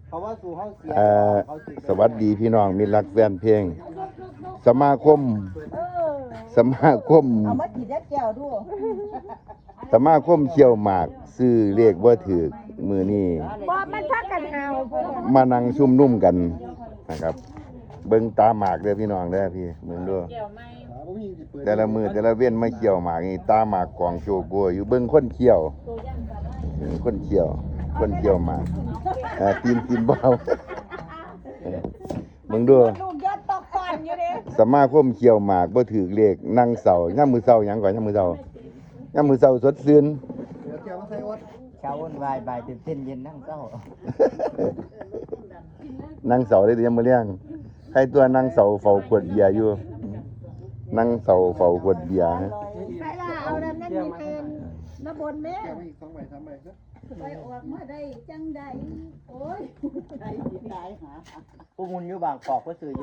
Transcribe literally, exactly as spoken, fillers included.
เขาว่าสู่เขาเสีย เอ่อ เขาสู่ สวัสดีพี่น้องมิตรรักแฟนเพลง สมาคม เออ สมาคม เอามากินได้แก้วดู สมาคมเขี้ยวหมาก ซื้อเลขบ่ถืกมื้อนี้ บ่มันพักกันเอา มานั่งชุมนุมกันนะครับ เบิ่งตาหมากเด้อพี่น้องเด้อพี่เบิ่งดู แต่ละมือแต่ละเว้นมาเขี้ยวหมากนี่ตาหมากกองโชโกอยู่เบิ่งคนเขี้ยวเออคนเขี้ยว คนเขี้ยวหมากเออตีนตีนเบาเออเบิ่งดู ลูกยอดตอกก่อนอยู่เด้ สมาคมเขี้ยวหมากบ่ถืกเลขนั่งเศร้ายามมื้อเช้าหยังก่อนยามมื้อเช้ายามมื้อเช้าสดชื่น เดี๋ยวเที่ยวมาใส่วัด เช้าวุ่นวายบ่ายตื่นเต้นเย็นนั่งเศร้า นั่งเศร้าเลยเดี๋ยวยามมื้อแลงใครตัวนั่งเศร้าเฝ้าขวดเบียร์อยู่ นั่งเศร้าเฝ้าขวดเบียร์ ไปล่ะเอาแล้วนั่นมีเทนมาบนแม่ เที่ยวมาอีกสองใบสามใบครับ ไปออกมาได้จังใดโอ้ย ผู้มุนอยู่บางกอกก็ซื้ออยู่